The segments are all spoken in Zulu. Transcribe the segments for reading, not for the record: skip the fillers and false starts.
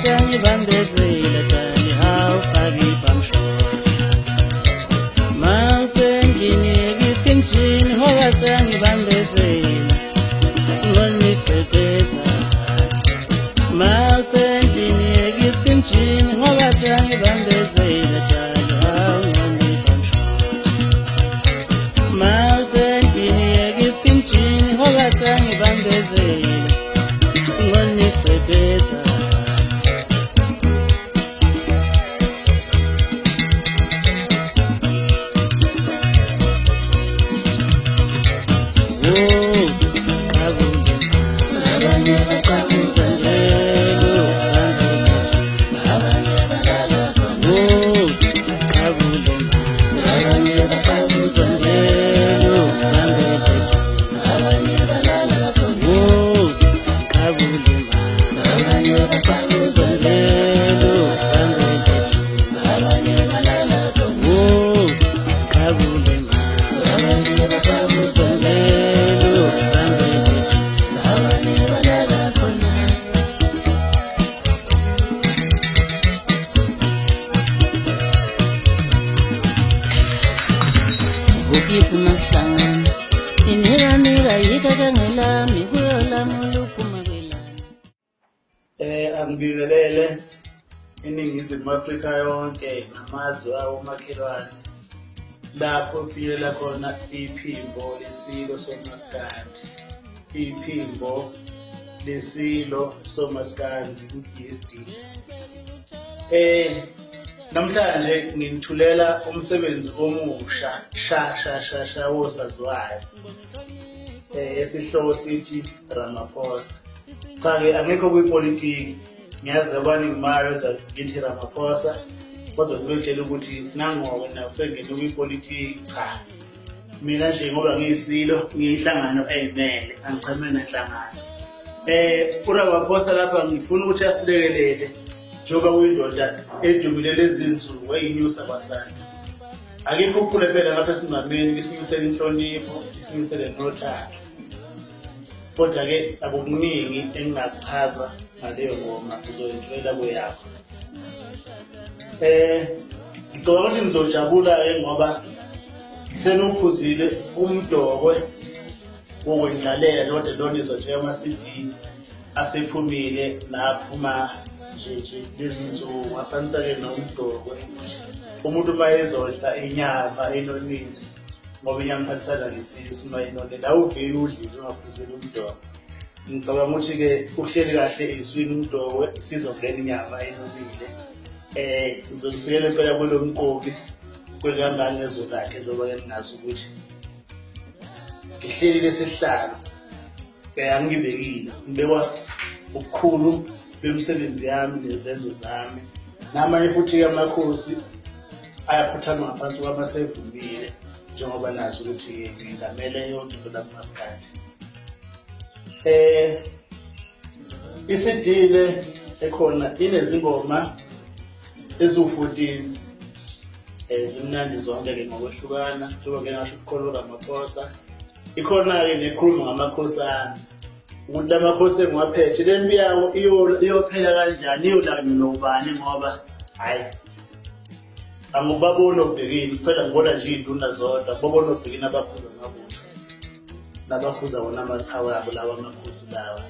Sengibambezela dali awufaki ibhamshot. Mawusendlini yekiskinjini ngoba sengibambezela ngonisigqebheza. Mawusendlini yekiskinjini ngoba sengibambezela dali awungoni ibhamshot. Mawusendlini yekiskinjini ngoba sengibambezela ngonisigqebheza. Angibingelele iNingizimu Afrika yonke namazwe awomakhelwane lapho kufinyelela khona iphimbo lesilo somaskandi, iphimbo lesilo somaskandi ku-DSD. Namhlanje nginithulela umsebenzi omusha sha sha sha sha wosaziwayo, esihloko sithi Ramaphosa. Cha-ke angekho kwipolitiki, ngiyazi abaningi mayo ngithi Ramaphosa kodwa sebetshela ukuthi nangoke na usengene kwipolitiki. Cha, mina nje ngoba ngiyisilo ngiyinhlangano eyimele, angicheme nenhlangano. uRamaphosa lapha ngifuna ukuthi asilekelele njengoba kuyindoda edumile lezi nsuku eyinyusa kwasanda. Akekho ukukhula phela ngapha esimameni, isinyusele inhlonipho, isinyusele nothando. Kodwa-ke akukuningi engingakuchaza ngaleyo ngoma, uzoyitholela kweyakho. Ngicabanga ukuthi nizojabula-ke ngoba senuphuzile umdokwe wokwendlalela lodwa lona izwa ama-CD asephumile naphuma nje lezi nsuku, afanisa-ke nomdokwe ukuthi umuntu uma ezodla inyama enonile, ngoba inyama iphathisana nesisu uma inonile, awuveli udlile ungaphuzeli umdokwe. Ngicabanga ukuthi-ke uhleli kahle eswini umdokwe, sizongena inyama enonile. Ngizomsekela impela kulo mqobi kwelihambani nezwe lakhe, njengoba-ke ningazi ukuthi ngihleli lesihlalo angibekile, ngibekwa ubukhulu bemisebenzi yami nezenzo zami. Namanye futhi-ke amakhosi ayakhuthana ngaphansi kwamasevumile, njengoba nazi ukuthi-ke ngingamele yonke into lapho masikandi. I-CD le ekhona inezingoma eziwu-14, zimnandi zonke-ke ngokwehlukana, njengoba ngike ngasho ukukhona uRamaphosa. Ikhona-ke nekhuluma ngamakhosi ami, ukuthi amakhosi engiwaphethe le mpi yawo iyophela kanjani, iyolanyulwa ubani, ngoba hhayi angibaboni obhekini kuphela, ngibona nje iy'nduna zodwa, ngibabona obhekini abakhuza amabutho nabakhuza wona amaqhawe abo lawa amakhosi lawa.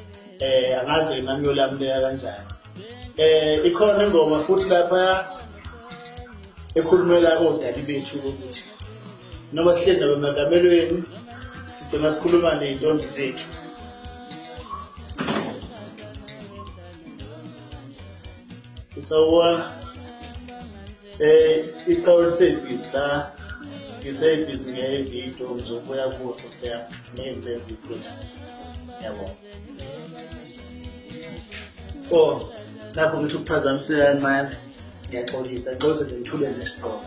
Angazi-ke nami iyolamuleka kanjani. Ikhona ingoma futhi lapha ekhulumela odali bethu ukuthi noma sihleli nabo emakamelweni sigcina sikhuluma ney'ntombi zethu. Sawubona. Iqhawe lisebhizi la, ngisebhizi ngevidiyo, ngizobuya kuwe nkosi yami ney'nto iphutha. Yabo. Oh, lapho ngithi ukuphazamiseka kancane, ngiyaxolisa, ngixolise nje ngithule nesigqoko.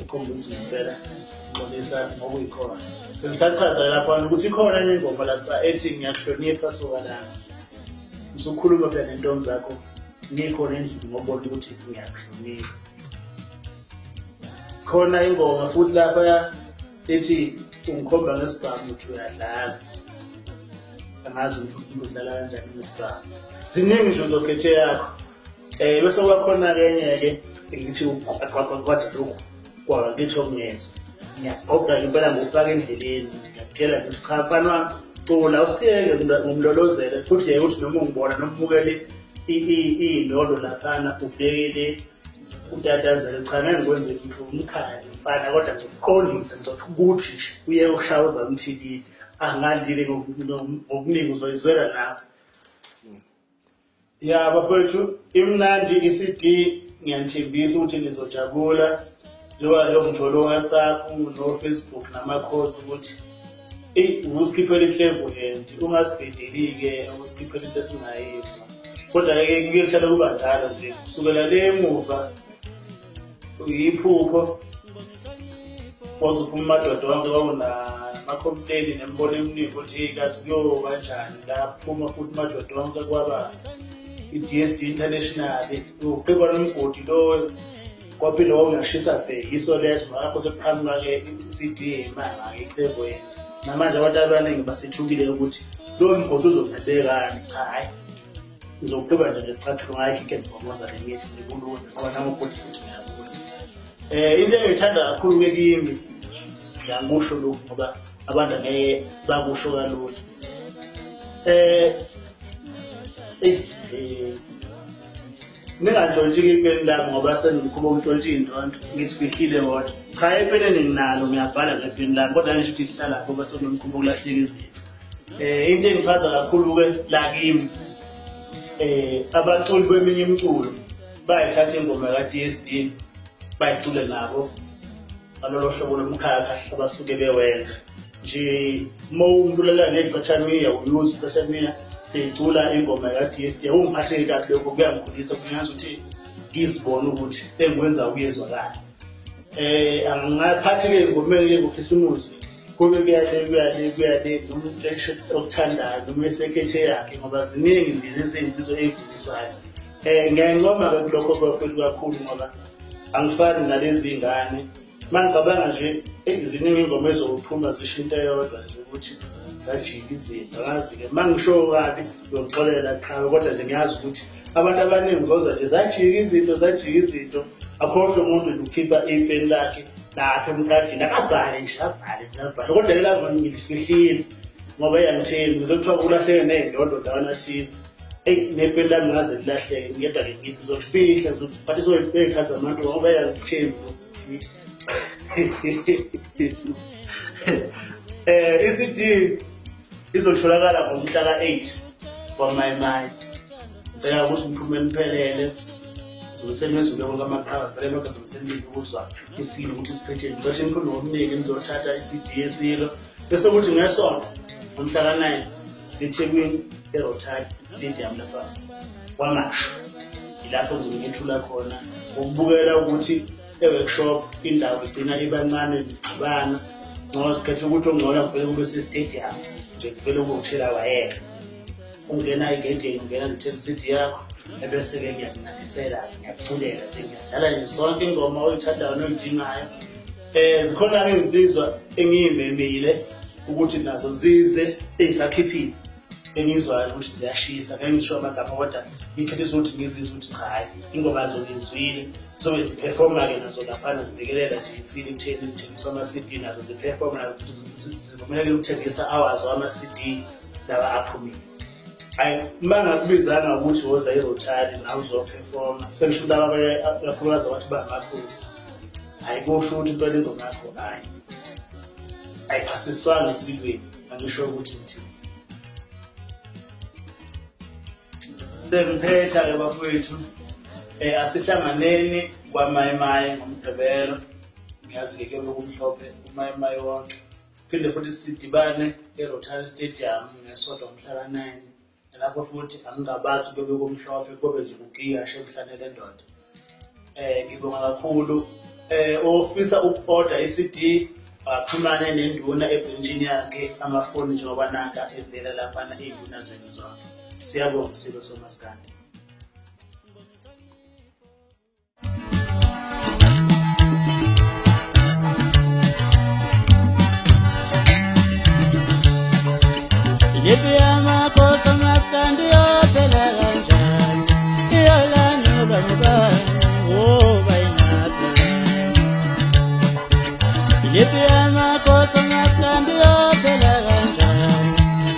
Ukhomba ukuthi ngempela ngixolisa ngokuyikhona. Bengisachaza laphana ukuthi ikhona enye ingoma lapha ethi ngiyakuhlonipha suka lami. Usukhuluma phela nentombi zakho ngikhona endlini ngobona ukuthi ngiyakuhlonipha. Khona ingoma futhi lapha ethi ungikhomba ngesibhamu uthi uyadlala. Angazi ukuthi umuntu udlala kanjani ngesibhamu. Ziningi nje uzokhethe yakho. Bese kuba khona kenye-ke ngithi kodwa lokhu kwakithi okungezwa. Ngiyaqoqa impela ngokufaka endleleni, ngiyakutshela ngithi cha mfana wami cula usiyeke ngomlolozele futhi yeke ukuthi noma ungibona noma umukele iy'ndolo laphana ubhekele utatazele. Cha ngeke ngikwenze lutho umkhaya mfana, kodwa ngizokuqondisa ngizothi ukuthi nje uye ukushaya uzamthilile angalile ngokuningi uzoyizwela nawe. Ya bafowethu, imnandi i-CD, ngiyanithembisa ukuthi nizojabula njengoba leyo ngithole o-WhatsApp no-Facebook namakhosi ukuthi eyi usikhiphela i-Clairvoyant, ungasibhedeli-ke ukusikhiphela into esingayizwa. Kodwa-ke kuye kuhlale kuba njalo nje kusukela le emuva iphupho wazophuma amadoda wonke kwakunama-complain nemibono eminingi ukuthi kazi kuyoba njani. Laphuma futhi amadoda wonke kwaba i-DSD International, uqhiba nomgodi lo kwaphinde kwakungashisa bhe yiso leso ngakho sekuqhamuka-ke i-CD yemanga-ke i-Clairvoyant. Namanje abantu abaningi basethukile ukuthi lowo mgodi uzoqhubekani. Cha hhayi, ngizoqhuba nje ngesicathulo ngayikho into engibhoboza le ngithi ngikulula ngoba nangogodi futhi ngiyabona. Into engiyithanda kakhulu-ke kimi, ngiyakusho lokhu ngoba abantu angeke bakusho kalula. Ningantshontshi-ke ipeni lami ngoba sengimkhuba ukuntshontsha iy'ndondo ngizifihlile kodwa. Cha epeneni nginalo ngiyabhala ngepeni lami kodwa ngisho ukuthi lihlala ngoba sekunomkhuba okulahleka izinto. Into engichaza kakhulu-ke la kimi, abaculi beminye imiculo bayayithatha ingoma ka-DSD bayicule nabo ngalolo hlobo lomkhakha abasuke bewenza. Nje uma umuntu ulalela ney'cathamiya uyuzwa icathamiya seyicula ingoma ka-DSD, awungiphatheki kabi lokho, kuyangikhulisa kungenza ukuthi ngizibone ukuthi engikwenza kuyezwakala. Angingaphathi-ke engomeni-ke ngokhisimusi kube kuyale kuyale kuyale noma umuntu esho okuthandayo noma esekhethe yakhe ngoba ziningi nje lezi iy'nsizwa ey'fundiswayo. Ngiyayincoma-ke kulokho bafowethu kakhulu ngoba angifani nalezi iy'ngane. Uma ngicabanga nje ziningi iy'ngoma ezokuphuma zisho into eyodwa nje ukuthi zajika izinto, angazi-ke uma ngisho kabi ngiyongixolela qhawe, kodwa nje ngiyazi ukuthi abantu abaningi zozwa nje zajika izinto zajika izinto, akhohlwe umuntu nje ukhipha ipeni lakhe lapha emqadini akabhale nje abhale nje abhale, kodwa-ke lavo ngilifihlile ngoba iyangitheni ngize kuthiwa kulahleke ney'ndondo ndawana thize. Eyi nepeni lami ngaze lilahleke ngiyeda-ke ngithi ngizolifihla ngizophathiswa iy'khathi zabantu ngoba iyangithembi. I-CD izotholakala ngomhla ka-8 kwaMayimayi. Ngicela ukuthi niphume niphelele, ngizobe senizule konke amaqhawe vele lokho ngizobe senilinde ukuzwa isilo ukuthi siphetheni. Ngizothi niphume ngokuningi nizothatha i-CD yesilo bese kuthi ngesonto ngomhla ka-9 siseThekwini eRotary Stadium lapha kwaMashu. Yilapho ngizobe ngethula khona ukubukela ukuthi e-workshop indawo igcina ibancane nixabana ngoba sikhethe ukuthi okungcono kuvele kube se-stadium nje kuvele kube uthela wayeka ungena egedeni ungena ne-CD yakho ebese-ke ngiyakunandisela ngiyakuculela nje ngiyadlala nje zonke ingoma oyithandayo noyidingayo. Zikhona-ke iy'nsizwa engiy'memile ukuthi nazo zize ey'sakhiphile engizwayo ukuthi ziyashisa, ngeke ngisho amagama kodwa ngikhethe ukuthi ngizizwe ukuthi cha hhayi ingoma zongizwile zobe ziphefoma-ke nazo laphana zilekelela nje isilo ekutheni kuthengiswa ama-CD nazo ziphefoma nazo futhi zivumelekile ukuthengisa awazo ama-CD lawa aphumile. Hhayi uma ngakubizanga ukuthi woza eRotary nawe uzophefoma sengisho ukuthi laba kakhulukazi abathi bangamakhosi, hhayi kusho ukuthi impela ingoma yakho hhayi ayiphasiswanga esilweni, angisho ukuthi ngithini. Sengiphetha-ke bafowethu, asihlanganeni kwaMayimayi ngoMgqibelo, ngiyazi-ke kuyobe kumhlophe uMayimayi wonke. Siphinde futhi sidibane eRotary Stadium ngesonto ngomhla ka-9, lapho futhi angingabazi kuyobe kumhlophe kube nje kugiyashe emhlane lendoda. Ngibonga kakhulu. Ofisa uku-order i-CD axhumane nenduna ebhentshini yakhe amafoni njengoba nanka evela laphana iy'nduna zenu zonke. Siyabonga Silo somaskandi. Yepi amakhosi amaskandi iyophela kanjani? Iyolanulwa Ngoba ingaphela Lempi yamakhosi omaskandi iyophela kanjani?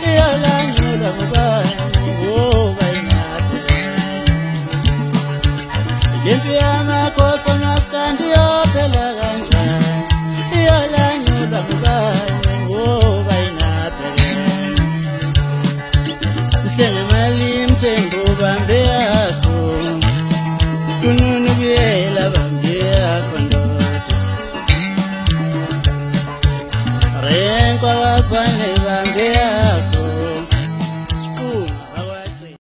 Iyolanyulwa ngubani? Ngoba ingaphela Lempi yamakhosi omaskandi iyophela kanjani? Iyolanyulwa ngubani? Ngoba ingaphela Mhlengemali Mthembu bambe yakho, Tununu kuyela bambe yakho ndoda, Renkwa kazwane bambe yakho.